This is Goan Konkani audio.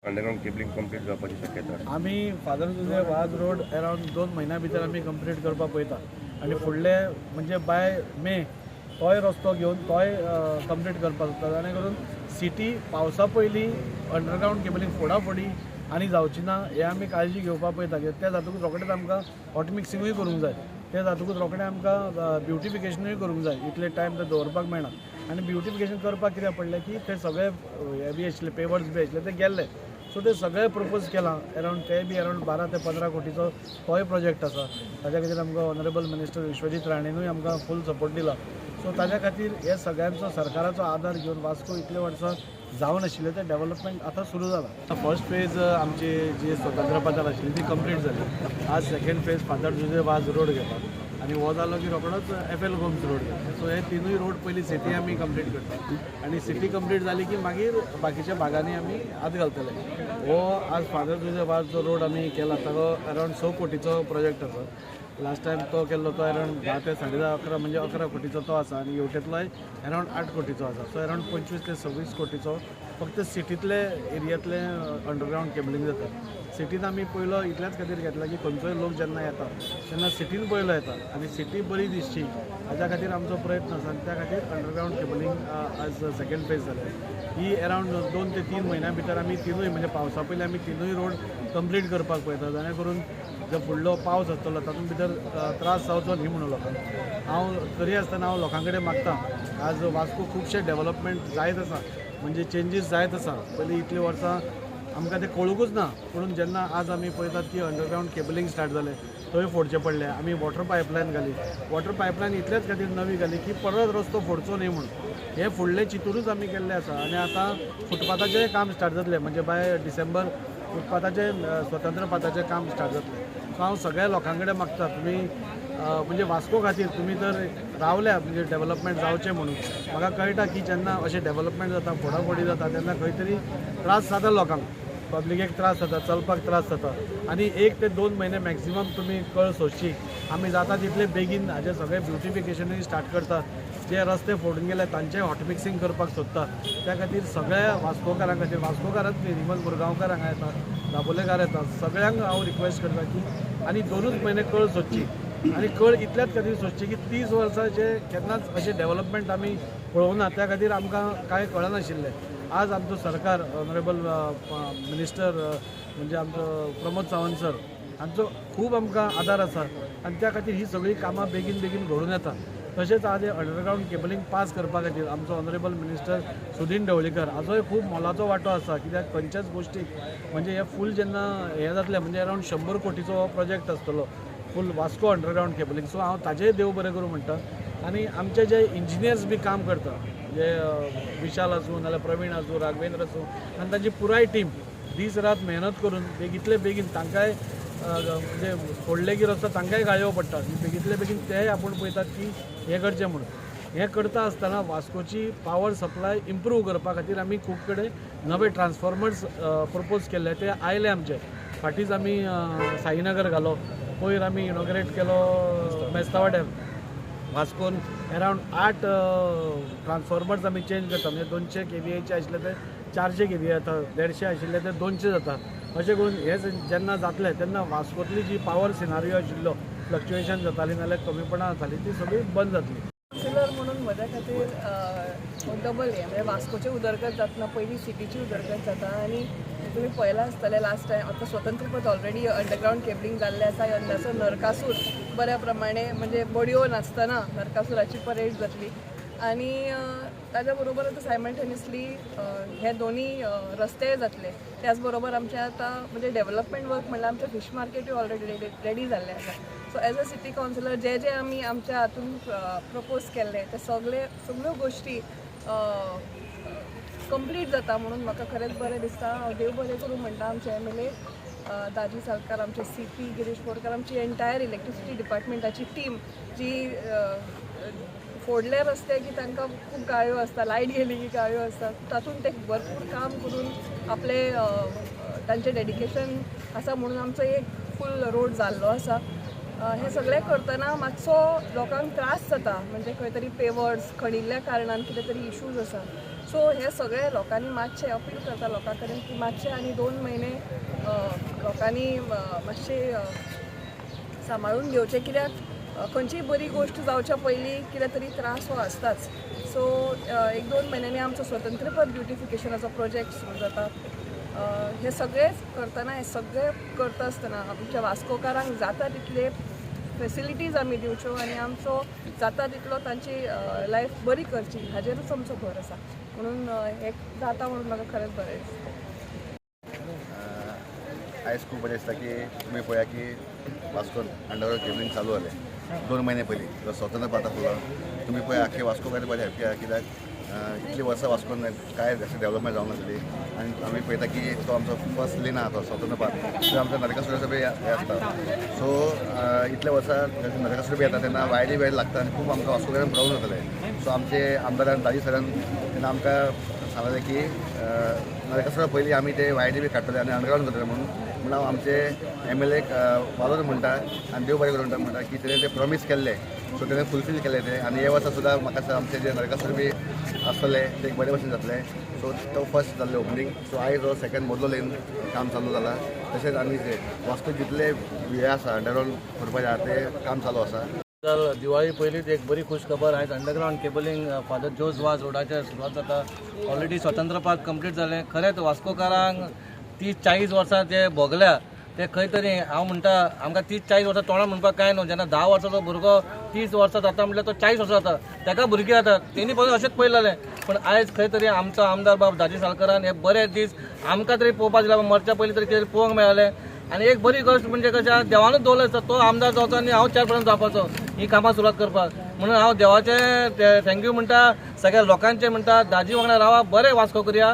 अंडरग्राउंड केबलिंग कंप्लीट जावपाची शक्यता आसा? आमी फादर जुझे वाज रोड अरावंड 2 म्हयन्या भितर आमी कंप्लीट करपाक पळयता आनी फुडले म्हणजे बाय मे तोय रस्तो घेवन तोय कंप्लीट करपाक सोदता, जाणे करून सिटी पावसा पयलीं अंडरग्रावंड केबलिंग फोडाफोडी आनी जावची ना हें आमी काळजी घेवपाक पळयता. कित्याक तें जातकूच रोखडेंच आमकां हॉट मिक्सिंगूय करूंक जाय, तें जातकूच रोखडें आमकां ब्युटिफिकेशनूय करूंक जाय. इतले टायम ते दवरपाक मेळना. आनी ब्युटिफिकेशन करपाक कित्याक पडलें की ते सगळे हे बी आशिल्ले, पेवर्स बी आशिल्ले, ते गेल्ले. सो ते सगळे प्रपोज केलां. अरावंड ते बी अरावंड 12 ते 15 कोटीचो तोय प्रोजेक्ट आसा. ताच्या खातीर आमकां ऑनरेबल मिनिस्टर विश्वजीत राणेनूय आमकां फूल सपोर्ट दिला. सो ताच्या खातीर हे सगळ्यांचो सरकाराचो आदार घेवन वास्को इतले वर्सां जावनाशिल्लें तें डेवलपमेंट आतां सुरू जालां. फर्स्ट फेज आमची जी स्वतंत्र पथार आशिल्ली ती कंप्लीट जाली. आज सेकंड फेज फादर जुझे वाज रोड घेता आनी हो जालो की रोखडोच एफ एल गोम्स रोड घेता. सो हे तिनूय रोड पयलीं सिटी आमी कंप्लीट करता आनी सिटी कंप्लीट जाली की मागीर बाकीच्या भागांनी आमी हात घालतले. हो आज फादर जुझे वाज जो रोड आमी केला ताजो अरावंड 6 कोटीचो प्रोजेक्ट आसा. लास्ट टायम तो केल्लो तो अरावंड 10 ते 10.5, 11, म्हणजे 11 कोटीचो तो आसा आनी हेवटेंतलोय अरावंड 8 कोटीचो आसा. सो अरावंड 25 ते 26 कोटीचो फक्त सिटींतले एरियांतले अंडरग्रावंड केबलिंग जाता. सिटीन आमी पयलो इतल्याच खातीर घेतला की खंयचोय लोक जेन्ना येता तेन्ना सिटीन पयलो येता आनी सिटी बरी दिसची हाज्या खातीर आमचो प्रयत्न आसा आनी त्या खातीर अंडरग्रावंड केबलिंग आज सेकंड फेज जालें. ही अरावंड 2 ते 3 म्हयन्या भितर आमी तिनूय, म्हणजे पावसा पयलीं आमी तिनूय रोड कंप्लीट करपाक पळयता, जाणे करून जो फुडलो पावस आसतलो तातूंत भितर त्रास जावचो न्ही म्हणून लोकांक. हांव तरी आसतना हांव लोकां कडेन मागता, आज वास्को खुबशे डेवलपमेंट जायत आसा, म्हणजे चेंजीस जायत आसा. पयलीं इतलीं वर्सां आमकां तें कळुंकूच ना, पूण जेन्ना आज आमी पळयतात की अंडरग्रावंड केबलिंग स्टार्ट जालें, थंय फोडचें पडलें. आमी वॉटर पायपलायन घाली. वॉटर पायपलायन इतलेच खातीर नवी घाली की परत रस्तो फोडचो न्ही म्हणून. हें फुडलें चिंतुनूच आमी केल्लें आसा. आनी आतां फुटपाथाचें काम स्टार्ट जातलें, म्हणजे बाय डिसेंबर फुटपाथाचें, स्वतंत्र पथाचें काम स्टार्ट जातलें. सो हांव सगळ्या लोकां कडेन मागता, तुमी म्हणजे वास्को खातीर तुमी जर रावल्या, म्हणजे डेवलपमेंट जावचें म्हणून, म्हाका कळटा की जेन्ना अशें डेवलपमेंट जाता, फोडाफोडी जाता, तेन्ना खंय तरी त्रास जाता लोकांक, पब्लिकेक त्रास जाता, चलपाक त्रास जाता. आनी 1 ते 2 म्हयने मॅक्झिमम तुमी कळ सोंसची. आमी जाता तितले बेगीन हाजें सगळें ब्युटिफिकेशनूय स्टार्ट करता. जे रस्ते फोडून गेले तांचें हॉट मिक्सिंग करपाक सोदता. त्या खातीर सगळ्या वास्कोकारां खातीर, वास्कोकारांच न्ही, इवन मुरगांवकार हांगा येता, दाबोलेकार येता, सगळ्यांक हांव रिक्वेस्ट करता की आनी 2च म्हयने कळ सोदची. आनी कळ इतल्याच खातीर सोदची की 30 वर्सां जे केन्नाच अशें डेवलपमेंट आमी पळोवना, त्या खातीर आमकां कांय कळनाशिल्लें. आज आमचो सरकार, ऑनरेबल मिनिस्टर म्हणजे आमचो प्रमोद सावंत सर हांचो खूब आमकां आदार आसा आनी त्या खातीर ही सगळीं कामां बेगीन बेगीन घडून येता. तशेंच आज हे अंडरग्रावंड केबलिंग पास करपा खातीर आमचो ऑनरेबल मिनिस्टर सुदीन ढवळीकर हाचोय खूब मोलाचो वांटो आसा. कित्याक खंयच्याच गोश्टीक म्हणजे हे फूल जेन्ना हें जातलें, म्हणजे अरावंड 100 कोटीचो हो प्रोजेक्ट आसतलो, फूल वास्को अंडरग्रावंड केबलिंग. सो हांव ताजेय देव बरें करूं म्हणटा. आनी आमचे जे इंजिनियर्स बी काम करता, म्हणजे विशाल आसूं नाल्यार प्रवीण आसूं, राघवेंद्र आसूं आनी तांची पुराय टीम दीस रात मेहनत करून बेगींतले बेगीन, तांकांय म्हणजे फोडले की रस्तो तांकांय गाळयो पडटा, बेगींतले बेगीन तेय आपूण पळयतात की हें करचें म्हणून. हें करता आसतना वास्कोची पावर सप्लाय इम्प्रूव करपा खातीर आमी खूब कडेन नवे ट्रान्सफॉर्मर्स प्रपोज केल्ले, ते आयले आमचे. फाटींच आमी साईनगर घालो, पयर आमी इनॉग्रेट केलो मेस्तावाड्यार. वास्कोन अरावंड आठ ट्रान्सफॉर्मर्स आमी चेंज करता, म्हणजे 200 केवीएचे आशिल्ले ते 400 केवीए जाता, 150 आशिल्ले ते 200 जाता. अशें करून हे जेन्ना जातलें तेन्ना वास्कोतली जी पावर सिनारियो आशिल्लो, फ्लक्च्युएशन जाताली नाल्यार कमीपणां जाताली, ती सगळी बंद जातली. कावन्सिलर म्हणून म्हज्या खातीर डबल हें, म्हणजे वास्कोची उदरगत जातना पयलीं सिटीची उदरगत जाता. आनी तुमी पळयलां आसतलें, लास्ट टायम आतां स्वतंत्र पथ ऑलरेडी अंडरग्रावंड केबलिंग जाल्लें आसा. यंदाचो नरकासूर बऱ्या प्रमाणे, म्हणजे बडयो नासतना नरकासुराची परेड जातली. आनी ताज्या बरोबर आतां सायमल्टेनियसली हे दोनी रस्तेय जातले. त्याच बरोबर आमचें आतां म्हणजे डेवलपमेंट वर्क म्हणल्यार आमचें फीश मार्केटूय ऑलरेडी रेडी जाल्लें आसा. So as a city councillor जे जे आमी आमच्या हातून प्रपोज केल्ले ते सगळे, सगळ्यो गोश्टी कंप्लीट जाता म्हणून म्हाका खरेंच बरें दिसता. हांव देव बरें करूं म्हणटा आमचे एमएलए दाजी सालकार, आमचे सीपी गिरीश बोरकर, आमची एंटायर इलेक्ट्रिसिटी डिपार्टमेंटाची टीम जी फोडले रस्ते की तांकां खूब गाळयो आसता, लायट गेली की गाळयो आसता, तातूंत ते भरपूर काम करून आपले तांचें डेडिकेशन आसा म्हणून आमचो एक फूल रोड जाल्लो आसा. हें सगळें करतना मातसो लोकांक त्रास जाता, म्हणजे खंय तरी पेवर्स खणिल्ल्या कारणान कितें तरी इशूज आसा. सो हे सगळे लोकांनी मातशें अपील करता लोकां कडेन की मातशें आनी 2 म्हयने लोकांनी मातशें सांबाळून घेवचें, कित्याक खंयचीय बरी गोश्ट जावच्या पयलीं कितें तरी त्रास हो आसताच. सो एक दोन म्हयन्यांनी आमचो स्वतंत्रपथ ब्युटिफिकेशनाचो प्रोजेक्ट सुरू जाता. हे सगळेच करतना, हे सगळे करता आसतना आमच्या वास्कोकारांक जाता तितले फेसिलिटीज आमी दिवच्यो आनी आमचो जाता तितलो तांची लायफ बरी करची, हाजेरूच आमचो भर आसा. म्हणून हें जाता म्हणून म्हाका खरेंच बरें दिसता. आयज खूब बरें दिसता की तुमी पळया की वास्कोन अंडरग्रावंड केबलिंग चालू जालें 2 म्हयने पयलीं. जो स्वतंत्र पाता फुलां तुमी पळय, आख्खे वास्कोकार बरें हॅप्पी आहा, कित्याक इतलीं वर्सां वास्कोन कांय अशें डेवलपमेंट जावंक नासली. आनी आमी पळयता की तो आमचो फर्स्ट लेन आहा, तो स्वतंत्र पाथ, थंय आमचो नरकासुराचो बी हें आसता. सो इतल्या वर्सां नरकासूर बी येता तेन्ना वायरी वेळ लागता आनी खूब आमकां वास्कोकारांक प्रॉब्लम जाताले. सो आमचे आमदारान, दाजी सरान तेन्ना आमकां सांगलें की नरकासुरा पयलीं आमी ते वायरी बी काडटले आनी अंडरग्रावंड करतले म्हणून. म्हणून हांव आमचे एमएलएक वालोर म्हणटा आनी देव बरें करूं म्हणटा, म्हणटा की तेणें ते प्रॉमीस केल्लें, सो तेणें फुलफील केलें तें. आनी हे वर्सा सुद्दां म्हाका दिसता आमचे जे नरकासूर बी आसतले ते एक बरे भशेन जातले. सो तो फर्स्ट जाल्ले ओपनींग. सो आयज हो सेकंड मदलो लेन काम चालू जाला. तशेंच आनी जे वास्को जितले हे आसा, अंडरग्रावंड करपाचें आहा, ते काम चालू आसा. काल दिवाळी पयलींच एक बरी खूश खबर. आयज अंडरग्रावंड केबलिंग फादर जोज वाज रोडाचेर सुरवात जाता. ऑलरेडी स्वतंत्र पाथ कंप्लीट जालें. खरेंच वास्कोकारांक 30-40 वर्सां जे भोगल्या ते खंय तरी, हांव म्हणटा, आमकां 30-40 वर्सां तोंडान म्हणपाक कांय न्हू. जेन्ना 10 वर्साचो भुरगो 30 वर्सां जाता म्हटल्यार तो 40 वर्सां जाता, ताका भुरगीं जाता, तेणी पसून अशेंच पळयलेलें. पूण आयज खंय तरी आमचो आमदार बाब दाजी सालकरान हे बरे दीस आमकां तरी पळोवपाक दिला. मरच्या पयलीं तरी कितें पळोवंक मेळ्ळें. आनी एक बरी गोश्ट म्हणजे कशें, देवानूच दवरलें आसता तो आमदार जावचो आनी हांव चेअरपर्सन जावपाचो ही कामां सुरवात करपाक. म्हणून हांव देवाचें thank you म्हणटा, सगळ्या लोकांचें म्हणटा. दाजी वांगडा रावा, बरें वास्को करया.